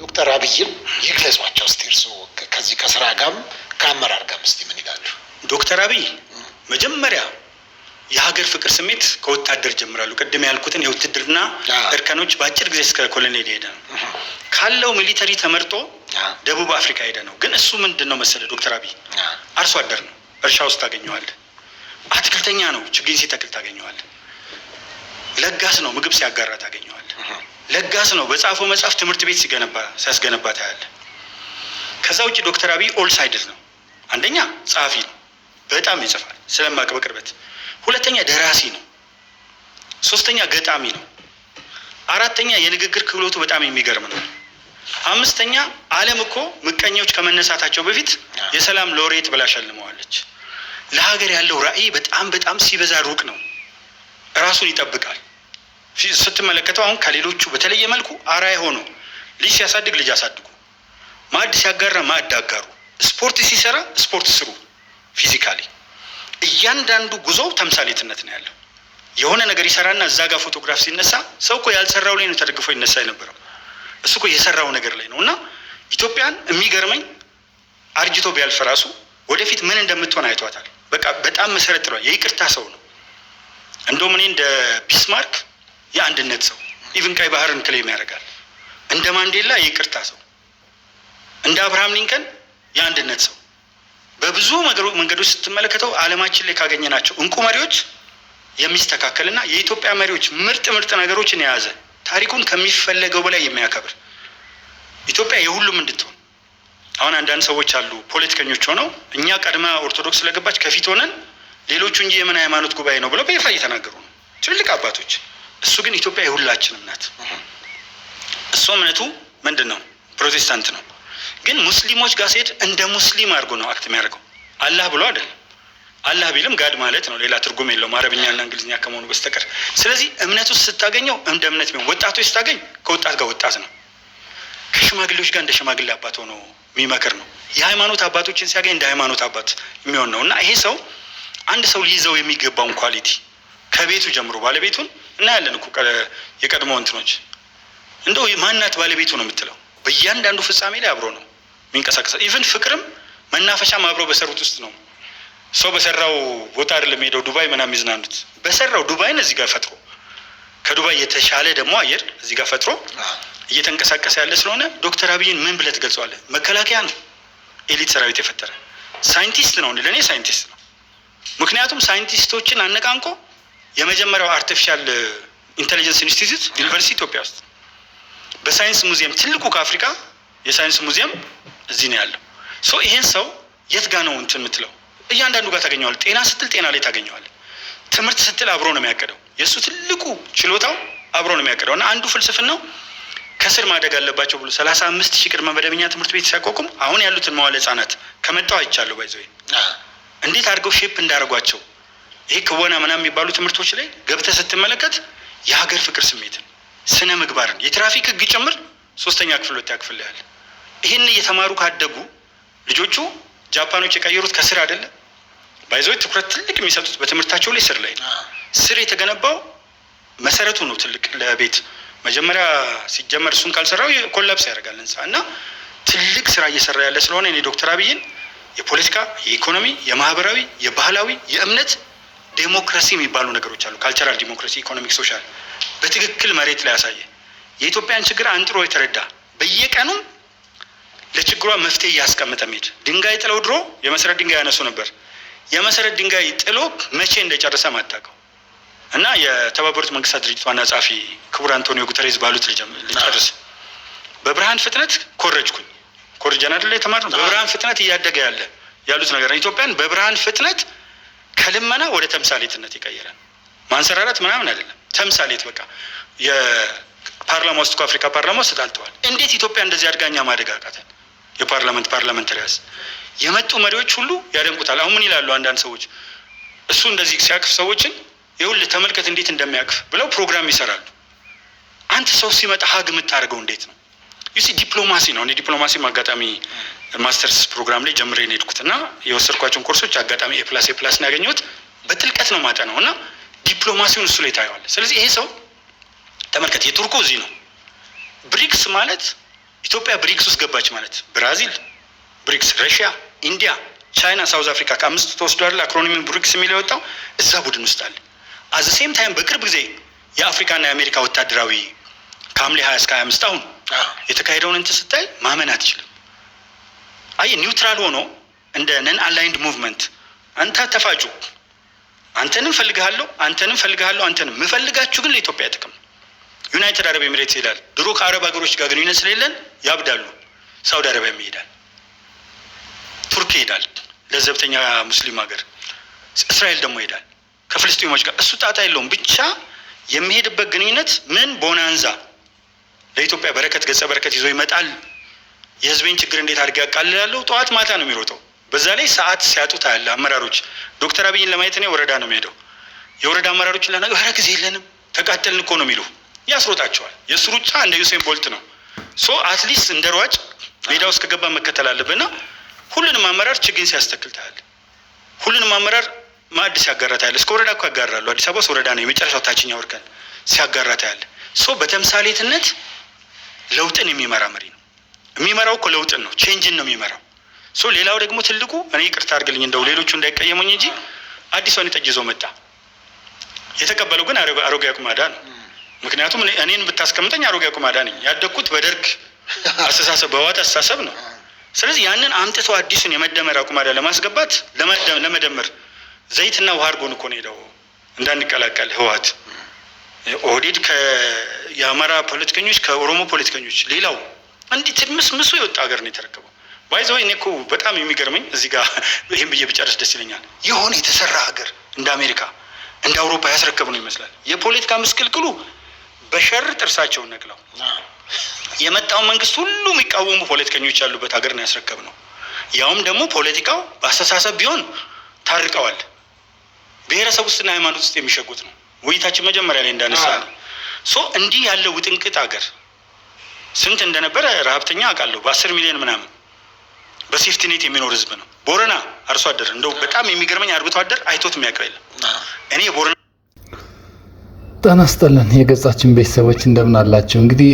ዶክተር አብይን ይግለጿቸው እስቲ እርስዎ ከዚህ ከስራ ጋርም ከአመራር ጋርም እስቲ ምን ይላሉ? ዶክተር አብይ መጀመሪያ የሀገር ፍቅር ስሜት ከወታደር ጀምራሉ። ቅድም ያልኩትን የውትድርና እርከኖች በአጭር ጊዜ እስከ ኮሎኔል ሄደ ነው። ካለው military ተመርጦ ደቡብ አፍሪካ ሄደ ነው። ግን እሱ ምንድን ነው መሰለህ፣ ዶክተር አብይ አርሶ አደር ነው። እርሻ ውስጥ ታገኘዋለህ። አትክልተኛ ነው። ችግኝ ሲተክል ታገኘዋለህ። ለጋስ ነው። ምግብ ሲያጋራ ታገኘዋለህ። ለጋስ ነው። በጻፈው መጽሐፍ ትምህርት ቤት ሲገነባ ሲያስገነባ ታያለህ። ከዛ ውጭ ዶክተር አብይ all sided ነው። አንደኛ ጸሐፊ ነው፣ በጣም ይጽፋል ስለማቅ በቅርበት። ሁለተኛ ደራሲ ነው። ሶስተኛ ገጣሚ ነው። አራተኛ የንግግር ክህሎቱ በጣም የሚገርም ነው። አምስተኛ ዓለም እኮ ምቀኞች ከመነሳታቸው በፊት የሰላም ሎሬት ብላ ሸልመዋለች። ለሀገር ያለው ራዕይ በጣም በጣም ሲበዛ ሩቅ ነው። ራሱን ይጠብቃል። ስትመለከተው አሁን ከሌሎቹ በተለየ መልኩ አርአያ ሆኖ ልጅ ሲያሳድግ ልጅ አሳድጉ፣ ማዕድ ሲያጋራ ማዕድ አጋሩ፣ ስፖርት ሲሰራ ስፖርት ስሩ። Physically እያንዳንዱ ጉዞው ተምሳሌትነት ነው ያለው። የሆነ ነገር ይሰራና እዛ ጋር ፎቶግራፍ ሲነሳ ሰው እኮ ያልሰራው ላይ ነው ተደግፎ ይነሳ የነበረው። እሱ እኮ የሰራው ነገር ላይ ነው። እና ኢትዮጵያን የሚገርመኝ አርጅቶ ቢያልፍ ራሱ ወደፊት ምን እንደምትሆን አይቷታል። በቃ በጣም መሰረት ጥሏል። የይቅርታ ሰው ነው። እንደውም እኔ እንደ ቢስማርክ የአንድነት ሰው፣ even ቀይ ባህርን claim ያደርጋል። እንደ ማንዴላ የይቅርታ ሰው፣ እንደ አብርሃም ሊንከን የአንድነት ሰው፣ በብዙ መንገዶች ስትመለከተው ዓለማችን ላይ ካገኘናቸው እንቁ መሪዎች የሚስተካከልና የኢትዮጵያ መሪዎች ምርጥ ምርጥ ነገሮችን የያዘ፣ ታሪኩን ከሚፈለገው በላይ የሚያከብር፣ ኢትዮጵያ የሁሉም እንድትሆን። አሁን አንዳንድ ሰዎች አሉ፣ ፖለቲከኞች ሆነው እኛ ቀድማ ኦርቶዶክስ ስለገባች ከፊት ሆነን ሌሎቹ እንጂ የምን ሃይማኖት ጉባኤ ነው ብለው በይፋ እየተናገሩ ነው ትልልቅ አባቶች። እሱ ግን ኢትዮጵያ የሁላችንም ናት። እሱ እምነቱ ምንድን ነው? ፕሮቴስታንት ነው። ግን ሙስሊሞች ጋር ሲሄድ እንደ ሙስሊም አድርጎ ነው act የሚያደርገው። አላህ ብሎ አይደለም። አላህ ቢልም God ማለት ነው። ሌላ ትርጉም የለውም አረብኛና እንግሊዝኛ ከመሆኑ በስተቀር። ስለዚህ እምነት ውስጥ ስታገኘው እንደ እምነት የሚሆን፣ ወጣቶች ስታገኝ ከወጣት ጋር ወጣት ነው። ከሽማግሌዎች ጋር እንደ ሽማግሌ አባት ሆኖ የሚመክር ነው። የሃይማኖት አባቶችን ሲያገኝ እንደ ሃይማኖት አባት የሚሆን ነው። እና ይሄ ሰው አንድ ሰው ሊይዘው የሚገባውን quality ከቤቱ ጀምሮ፣ ባለቤቱን እናያለን እኮ፣ የቀድሞ እንትኖች እንደው ማናት ባለቤቱ ነው የምትለው። በእያንዳንዱ ፍጻሜ ላይ አብሮ ነው የሚንቀሳቀሰው። Even ፍቅርም መናፈሻም አብረው በሰሩት ውስጥ ነው። ሰው በሰራው ቦታ አይደለም ሄደው ዱባይ ምናምን የሚዝናኑት። በሰራው ዱባይን እዚህ ጋር ፈጥሮ፣ ከዱባይ የተሻለ ደግሞ አየር እዚህ ጋር ፈጥሮ እየተንቀሳቀሰ ያለ ስለሆነ ዶክተር አብይን ምን ብለህ ትገልጸዋለህ? መከላከያ ነው፣ elite ሰራዊት የፈጠረ ሳይንቲስት ነው። ለእኔ ሳይንቲስት ነው። ምክንያቱም ሳይንቲስቶችን አነቃንቆ የመጀመሪያው artificial intelligence institute ዩኒቨርሲቲ ኢትዮጵያ ውስጥ፣ በሳይንስ ሙዚየም ትልቁ ከአፍሪካ የሳይንስ ሙዚየም እዚህ ነው ያለው። So ይሄን ሰው የት ጋ ነው እንትን የምትለው? እያንዳንዱ ጋር ታገኘዋለህ። ጤና ስትል ጤና ላይ ታገኘዋለህ። ትምህርት ስትል አብሮ ነው የሚያቀደው። የእሱ ትልቁ ችሎታው አብሮ ነው የሚያቀደው። እና አንዱ ፍልስፍናው ከስር ማደግ አለባቸው ብሎ 35,000 ቅድመ መደበኛ ትምህርት ቤት ሲያቋቁም፣ አሁን ያሉትን መዋለ ህጻናት ከመጣው አይቻለሁ። By the way እንዴት አድርገው shape እንዳደረጓቸው፣ ይሄ ክወና ምናምን የሚባሉ ትምህርቶች ላይ ገብተህ ስትመለከት የሀገር ፍቅር ስሜትን፣ ስነ ምግባርን፣ የትራፊክ ህግ ጭምር ሶስተኛ ክፍል ሁለተኛ ክፍል ላይ ያለ ይህን እየተማሩ ካደጉ ልጆቹ፣ ጃፓኖች የቀየሩት ከስር አይደለም። By the way ትኩረት ትልቅ የሚሰጡት በትምህርታቸው ላይ ስር ላይ ነው። ስር የተገነባው መሰረቱ ነው ትልቅ ለቤት መጀመሪያ ሲጀመር፣ እሱን ካልሰራው collapse ያደርጋል ህንፃ። እና ትልቅ ስራ እየሰራ ያለ ስለሆነ እኔ ዶክተር አብይን የፖለቲካ፣ የኢኮኖሚ፣ የማህበራዊ፣ የባህላዊ፣ የእምነት ዴሞክራሲ የሚባሉ ነገሮች አሉ። Cultural democracy፣ economic፣ social በትክክል መሬት ላይ ያሳየ፣ የኢትዮጵያን ችግር አንጥሮ የተረዳ፣ በየቀኑም ለችግሯ መፍትሄ እያስቀመጠ መሄድ። ድንጋይ ጥለው ድሮ የመሰረት ድንጋይ ያነሱ ነበር። የመሰረት ድንጋይ ጥሎ መቼ እንደጨረሰ ማታውቀው። እና የተባበሩት መንግስታት ድርጅት ዋና ጸሐፊ ክቡር አንቶኒዮ ጉተሬዝ ባሉት ልጨርስ። በብርሃን ፍጥነት ኮረጅኩኝ። ኮርጀን አይደለ የተማርነው? በብርሃን ፍጥነት እያደገ ያለ ያሉት ነገር ኢትዮጵያን በብርሃን ፍጥነት ከልመና ወደ ተምሳሌትነት የቀየረ፣ ማንሰራራት ምናምን አይደለም። ተምሳሌት በቃ የፓርላማ ውስጥ እኮ አፍሪካ ፓርላማ ውስጥ ተጣልተዋል። እንዴት ኢትዮጵያ እንደዚህ አድጋ እኛ ማደግ አቃተን? የ parliament parliamentarians የመጡ መሪዎች ሁሉ ያደንቁታል። አሁን ምን ይላሉ አንዳንድ ሰዎች? እሱ እንደዚህ ሲያቅፍ ሰዎችን ይኸውልህ ተመልከት እንዴት እንደሚያቅፍ ብለው ፕሮግራም ይሰራሉ። አንተ ሰው ሲመጣ hug የምታደርገው እንዴት ነው? You see፣ ዲፕሎማሲ ነው። እኔ ዲፕሎማሲም አጋጣሚ ማስተርስ ፕሮግራም ላይ ጀምሬ ነው የሄድኩት እና የወሰድኳቸውን ኮርሶች አጋጣሚ A plus A plus ነው ያገኘሁት። በጥልቀት ነው ማጠናው እና ዲፕሎማሲውን እሱ ላይ ታየዋለህ። ስለዚህ ይሄ ሰው ተመልከት፣ የቱርኩ እዚህ ነው። ብሪክስ ማለት ኢትዮጵያ ብሪክስ ውስጥ ገባች ማለት ብራዚል ብሪክስ፣ ረሽያ፣ ኢንዲያ፣ ቻይና፣ ሳውዝ አፍሪካ ከአምስቱ ተወስዷል። Acronym ብሪክስ የሚለው የወጣው እዛ ቡድን ውስጥ አለ። At the same time በቅርብ ጊዜ የአፍሪካና የአሜሪካ ወታደራዊ ከሐምሌ 20 እስከ 25 አሁን የተካሄደውን እንትን ስታይ ማመን አትችልም። አይ neutral ሆኖ እንደ non aligned movement አንተ ተፋጩ፣ አንተንም ፈልግሃለሁ፣ አንተንም ፈልግሃለሁ፣ አንተንም ምፈልጋችሁ ግን ለኢትዮጵያ ጥቅም። ዩናይትድ አረብ ኤሚሬትስ ይሄዳል። ድሮ ከአረብ ሀገሮች ጋር ግንኙነት ስለሌለን ያብዳሉ። ሳውዲ አረቢያም ይሄዳል፣ ቱርክ ይሄዳል፣ ለዘብተኛ ሙስሊም ሀገር፣ እስራኤል ደግሞ ይሄዳል ከፍልስጤሞች ጋር። እሱ ጣጣ የለውም። ብቻ የሚሄድበት ግንኙነት ምን bonanza ለኢትዮጵያ በረከት ገጸ በረከት ይዞ ይመጣል። የህዝቤን ችግር እንዴት አድርጌ ያቃልላለሁ? ጠዋት ማታ ነው የሚሮጠው። በዛ ላይ ሰዓት ሲያጡት አያለ አመራሮች። ዶክተር አብይን ለማየት እኔ ወረዳ ነው የሚሄደው። የወረዳ አመራሮችን ለነገ ኧረ ጊዜ የለንም ተቃጠልን እኮ ነው የሚሉ፣ ያስሮጣቸዋል። የእሱ ሩጫ እንደ ዩሴን ቦልት ነው። So at least እንደ ሯጭ ሜዳ ውስጥ ከገባ መከተል አለብና ሁሉንም አመራር ችግኝ ሲያስተክል ታያለህ። ሁሉንም አመራር ማዕድ ሲያጋራ ታያለህ። እስከ ወረዳ እኮ ያጋራሉ። አዲስ አበባ ውስጥ ወረዳ ነው የመጨረሻው ታችኛው እርከን ሲያጋራ ታያለህ። So በተምሳሌትነት ለውጥን የሚመራ መሪ ነው። የሚመራው እኮ ለውጥን ነው፣ change ን ነው የሚመራው። So ሌላው ደግሞ ትልቁ እኔ ይቅርታ አድርግልኝ እንደው ሌሎቹ እንዳይቀየሙኝ እንጂ አዲስ ወይን ጠጅ ይዞ መጣ። የተቀበለው ግን አሮጌ አቁማዳ ነው። ምክንያቱም እኔን ብታስቀምጠኝ አሮጌ አቁማዳ ነኝ። ያደግኩት በደርግ አስተሳሰብ፣ በህወሓት አስተሳሰብ ነው። ስለዚህ ያንን አምጥቶ አዲሱን የመደመር አቁማዳ ለማስገባት ለመደመር ዘይትና ውሃ አድርጎን እኮ ነው ሄደው እንዳንቀላቀል ህወሓት ኦህዴድ የአማራ ፖለቲከኞች ከኦሮሞ ፖለቲከኞች ሌላው እንዲህ ትርምስምሱ የወጣ ሀገር ነው የተረከበው። By the way እኔ እኮ በጣም የሚገርመኝ እዚህ ጋር ይህም ብዬ ብጨርስ ደስ ይለኛል። የሆነ የተሰራ ሀገር እንደ አሜሪካ እንደ አውሮፓ ያስረከብ ነው ይመስላል። የፖለቲካ ምስቅልቅሉ በሸር ጥርሳቸውን ነቅለው የመጣውን መንግስት ሁሉ የሚቃወሙ ፖለቲከኞች ያሉበት ሀገር ነው ያስረከብ ነው። ያውም ደግሞ ፖለቲካው በአስተሳሰብ ቢሆን ታርቀዋል። ብሔረሰብ ውስጥና ሃይማኖት ውስጥ የሚሸጉት ነው። ውይይታችን መጀመሪያ ላይ እንዳነሳ ነው። So እንዲህ ያለው ውጥንቅጥ ሀገር ስንት እንደነበረ ረሀብተኛ አውቃለሁ። በ10 ሚሊዮን ምናምን በ safety net የሚኖር ህዝብ ነው። ቦረና አርሶ አደር እንደው በጣም የሚገርመኝ አርብቶ አደር አይቶት የሚያውቀው የለም። እኔ የቦረና ጤና ይስጥልን የገጻችን ቤተሰቦች፣ እንደምን አላችሁ? እንግዲህ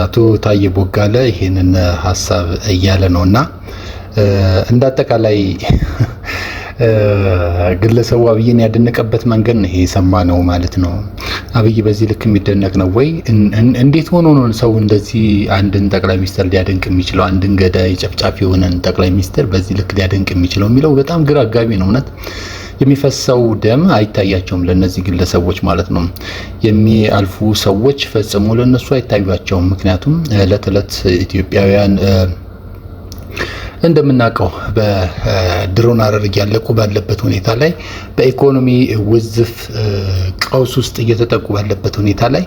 አቶ ታዬ ቦጋለ ይህንን ሀሳብ እያለ ነው እና እንደ አጠቃላይ ግለሰቡ አብይን ያደነቀበት መንገድ ነው ይሄ የሰማነው ማለት ነው። አብይ በዚህ ልክ የሚደነቅ ነው ወይ? እንዴት ሆኖ ነው ሰው እንደዚህ አንድን ጠቅላይ ሚኒስትር ሊያደንቅ የሚችለው? አንድን ገዳይ ጨፍጫፊ የሆነን ጠቅላይ ሚኒስትር በዚህ ልክ ሊያደንቅ የሚችለው የሚለው በጣም ግራ አጋቢ ነው። እውነት የሚፈሰው ደም አይታያቸውም ለነዚህ ግለሰቦች ማለት ነው። የሚያልፉ ሰዎች ፈጽሞ ለነሱ አይታዩቸውም። ምክንያቱም እለት እለት ኢትዮጵያውያን እንደምናውቀው በድሮን አረር እያለቁ ባለበት ሁኔታ ላይ፣ በኢኮኖሚ ውዝፍ ቀውስ ውስጥ እየተጠቁ ባለበት ሁኔታ ላይ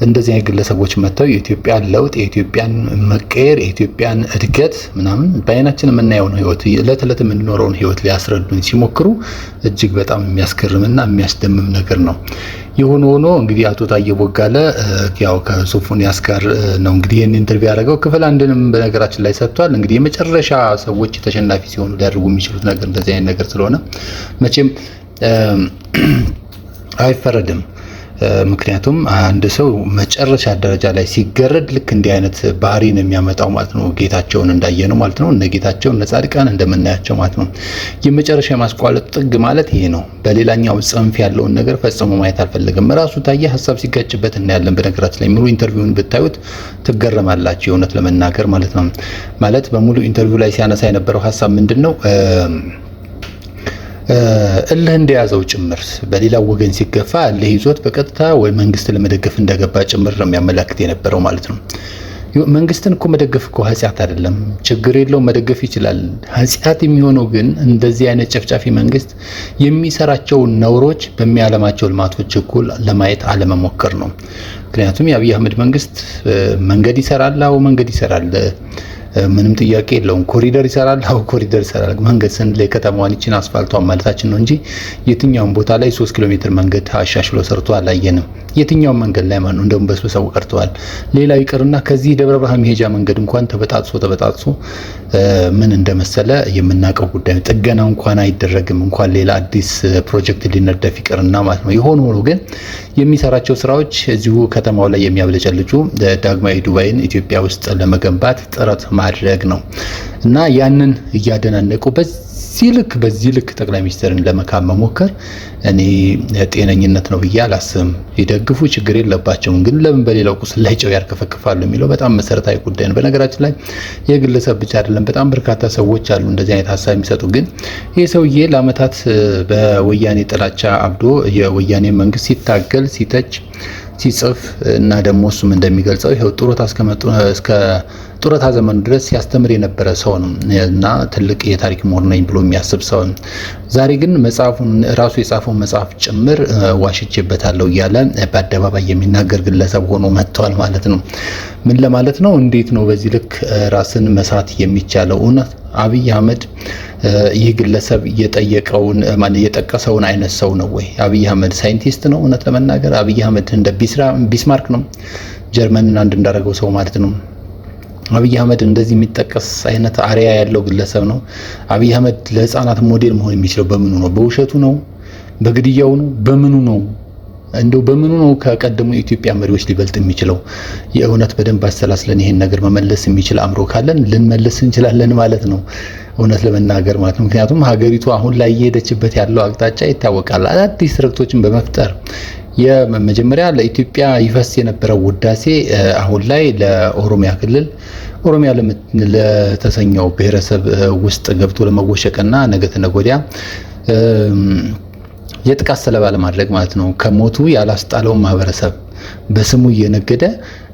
እንደዚህ አይነት ግለሰቦች መጥተው የኢትዮጵያን ለውጥ፣ የኢትዮጵያን መቀየር፣ የኢትዮጵያን እድገት ምናምን በአይናችን የምናየውን ህይወት፣ እለት እለት የምንኖረውን ህይወት ሊያስረዱን ሲሞክሩ እጅግ በጣም የሚያስገርምና የሚያስደምም ነገር ነው። ይሁን ሆኖ እንግዲህ አቶ ታዬ ቦጋለ ያው ከሶፎንያስ ጋር ነው እንግዲህ ይህን interview ያደረገው። ክፍል አንድንም በነገራችን ላይ ሰጥቷል። እንግዲህ የመጨረሻ ሰዎች ተሸናፊ ሲሆኑ ሊያደርጉ የሚችሉት ነገር እንደዚህ አይነት ነገር ስለሆነ መቼም አይፈረድም። ምክንያቱም አንድ ሰው መጨረሻ ደረጃ ላይ ሲገረድ ልክ እንዲህ አይነት ባህሪ ነው የሚያመጣው ማለት ነው። ጌታቸውን እንዳየነው ማለት ነው። እነ ጌታቸው እነ ጻድቃን እንደምናያቸው ማለት ነው። የመጨረሻ የማስቋለጥ ጥግ ማለት ይሄ ነው። በሌላኛው ጽንፍ ያለውን ነገር ፈጽሞ ማየት አልፈለገም። ራሱ ታየ ሀሳብ ሲጋጭበት እናያለን። በነገራችን ላይ ሙሉ interview ውን ብታዩት ትገረማላችሁ። የእውነት ለመናገር ማለት ነው። ማለት በሙሉ interview ላይ ሲያነሳ የነበረው ሀሳብ ምንድን ነው? እልህ እንደያዘው ጭምር፣ በሌላው ወገን ሲገፋ እልህ ይዞት በቀጥታ ወይ መንግስት ለመደገፍ እንደገባ ጭምር ነው የሚያመላክት የነበረው ማለት ነው። መንግስትን እኮ መደገፍ እኮ ኃጢአት አይደለም፣ ችግር የለውም፣ መደገፍ ይችላል። ኃጢአት የሚሆነው ግን እንደዚህ አይነት ጨፍጫፊ መንግስት የሚሰራቸውን ነውሮች በሚያለማቸው ልማቶች እኩል ለማየት አለመሞከር ነው። ምክንያቱም የአብይ አህመድ መንግስት መንገድ ይሰራል፣ አዎ መንገድ ይሰራል፣ ምንም ጥያቄ የለውም። ኮሪደር ይሰራል፣ አዎ ኮሪደር ይሰራል። መንገድ ስንል የከተማዋን ይችን አስፋልቷን ማለታችን ነው እንጂ የትኛውን ቦታ ላይ 3 ኪሎ ሜትር መንገድ አሻሽሎ ሰርቶ አላየንም። የትኛው መንገድ ላይ ማለት ነው እንደውም በስብሰው ቀርተዋል። ሌላው ይቅርና ከዚህ ደብረ ብርሃን መሄጃ መንገድ እንኳን ተበጣጥሶ ተበጣጥሶ ምን እንደመሰለ የምናውቀው ጉዳይ ነው። ጥገና እንኳን አይደረግም፣ እንኳን ሌላ አዲስ ፕሮጀክት ሊነደፍ ይቅርና ማለት ነው። የሆነ ሆኖ ግን የሚሰራቸው ስራዎች እዚሁ ከተማው ላይ የሚያብለጨልጩ ዳግማዊ ዱባይን ኢትዮጵያ ውስጥ ለመገንባት ጥረት ማድረግ ነው እና ያንን እያደናነቁ በዚህ ልክ ጠቅላይ ሚኒስትርን ለመካብ መሞከር እኔ ጤነኝነት ነው ብዬ አላስብም። ይደግፉ፣ ችግር የለባቸውም። ግን ለምን በሌላው ቁስል ላይ ጨው ያርከፈክፋሉ የሚለው በጣም መሰረታዊ ጉዳይ ነው። በነገራችን ላይ የግለሰብ ብቻ አይደለም፣ በጣም በርካታ ሰዎች አሉ እንደዚህ አይነት ሀሳብ የሚሰጡ። ግን ይህ ሰውዬ ለአመታት በወያኔ ጥላቻ አብዶ የወያኔ መንግስት ሲታገል፣ ሲተች፣ ሲጽፍ እና ደግሞ እሱም እንደሚገልጸው ይኸው ጡረታ እስከመጡ እስከ ጡረታ ዘመኑ ድረስ ሲያስተምር የነበረ ሰው ነው እና ትልቅ የታሪክ ምሁር ነኝ ብሎ የሚያስብ ሰው ነው። ዛሬ ግን መጽሐፉን፣ ራሱ የጻፈውን መጽሐፍ ጭምር ዋሽቼበታለሁ እያለ በአደባባይ የሚናገር ግለሰብ ሆኖ መጥቷል ማለት ነው። ምን ለማለት ነው? እንዴት ነው በዚህ ልክ ራስን መሳት የሚቻለው? እውነት አብይ አህመድ ይህ ግለሰብ የጠየቀውን፣ ማን የጠቀሰውን አይነት ሰው ነው ወይ? አብይ አህመድ ሳይንቲስት ነው? እውነት ለመናገር አብይ አህመድ እንደ ቢስማርክ ነው? ጀርመንን አንድ እንዳደረገው ሰው ማለት ነው። አብይ አህመድ እንደዚህ የሚጠቀስ አይነት አርያ ያለው ግለሰብ ነው? አብይ አህመድ ለህፃናት ሞዴል መሆን የሚችለው በምኑ ነው? በውሸቱ ነው? በግድያው ነው? በምኑ ነው? እንደው በምኑ ነው ከቀደሙ የኢትዮጵያ መሪዎች ሊበልጥ የሚችለው? የእውነት በደንብ አሰላስለን ይሄን ነገር መመለስ የሚችል አእምሮ ካለን ልንመልስ እንችላለን ማለት ነው። እውነት ለመናገር ማለት ነው። ምክንያቱም ሀገሪቱ አሁን ላይ እየሄደችበት ያለው አቅጣጫ ይታወቃል። አዳዲስ ትርክቶችን በመፍጠር የመጀመሪያ ለኢትዮጵያ ይፈስ የነበረው ውዳሴ አሁን ላይ ለኦሮሚያ ክልል፣ ኦሮሚያ ለተሰኘው ብሔረሰብ ውስጥ ገብቶ ለመወሸቅና ነገ ተነገ ወዲያ የጥቃት ሰለባ ለማድረግ ማለት ነው። ከሞቱ ያላስጣለውን ማህበረሰብ በስሙ እየነገደ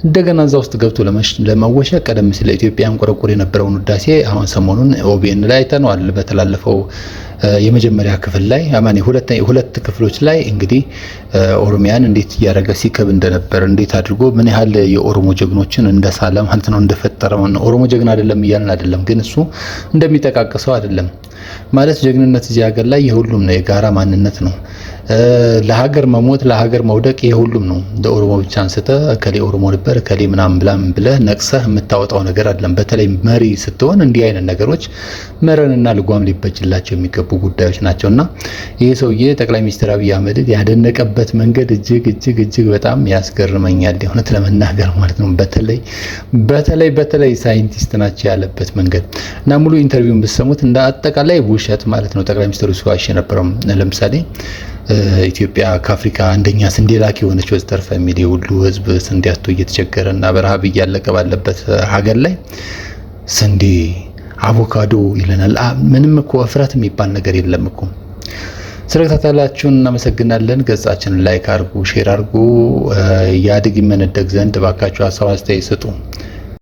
እንደገና እዛ ውስጥ ገብቶ ለመወሸቅ ቀደም ሲል ለኢትዮጵያ ያንቆረቆር የነበረውን ውዳሴ አሁን ሰሞኑን ኦቢኤን ላይ አይተነዋል። በተላለፈው የመጀመሪያ ክፍል ላይ፣ አማኒ ሁለት ክፍሎች ላይ እንግዲህ ኦሮሚያን እንዴት እያደረገ ሲክብ እንደነበር፣ እንዴት አድርጎ ምን ያህል የኦሮሞ ጀግኖችን እንደሳለ ማለት ነው፣ እንደፈጠረ ነው። ኦሮሞ ጀግና አይደለም እያልን አይደለም፣ ግን እሱ እንደሚጠቃቅሰው አይደለም ማለት። ጀግንነት እዚህ ሀገር ላይ የሁሉም ነው፣ የጋራ ማንነት ነው። ለሀገር መሞት፣ ለሀገር መውደቅ የሁሉም ነው። እንደ ኦሮሞ ብቻ አንስተህ እከሌ ኦሮሞ ነበር፣ እከሌ ምናምን ብላም ብለህ ነቅሰህ የምታወጣው ነገር አይደለም። በተለይ መሪ ስትሆን እንዲህ አይነት ነገሮች መረንና ልጓም ሊበጅላቸው የሚገቡ ጉዳዮች ናቸውና ይህ ሰውዬ ጠቅላይ ሚኒስትር አብይ አህመድን ያደነቀበት መንገድ እጅግ እጅግ እጅግ በጣም ያስገርመኛል፣ የእውነት ለመናገር ማለት ነው። በተለይ በተለይ በተለይ ሳይንቲስት ናቸው ያለበት መንገድ እና ሙሉ interview ውን ብትሰሙት እንደ አጠቃላይ ውሸት ማለት ነው። ጠቅላይ ሚኒስትሩ ሲዋሽ የነበረው ለምሳሌ ኢትዮጵያ ከአፍሪካ አንደኛ ስንዴ ላኪ የሆነች ወዘተርፈ የሚል፣ የሁሉ ህዝብ ስንዴ አጥቶ እየተቸገረ እና በረሃብ እያለቀ ባለበት ሀገር ላይ ስንዴ፣ አቮካዶ ይለናል። ምንም እኮ እፍረት የሚባል ነገር የለም እኮ። ስለተከታተላችሁን እናመሰግናለን። ገጻችንን like አድርጉ፣ share አድርጉ። ያድግ ይመነደግ ዘንድ ባካችሁ ሀሳብ አስተያየት ስጡ።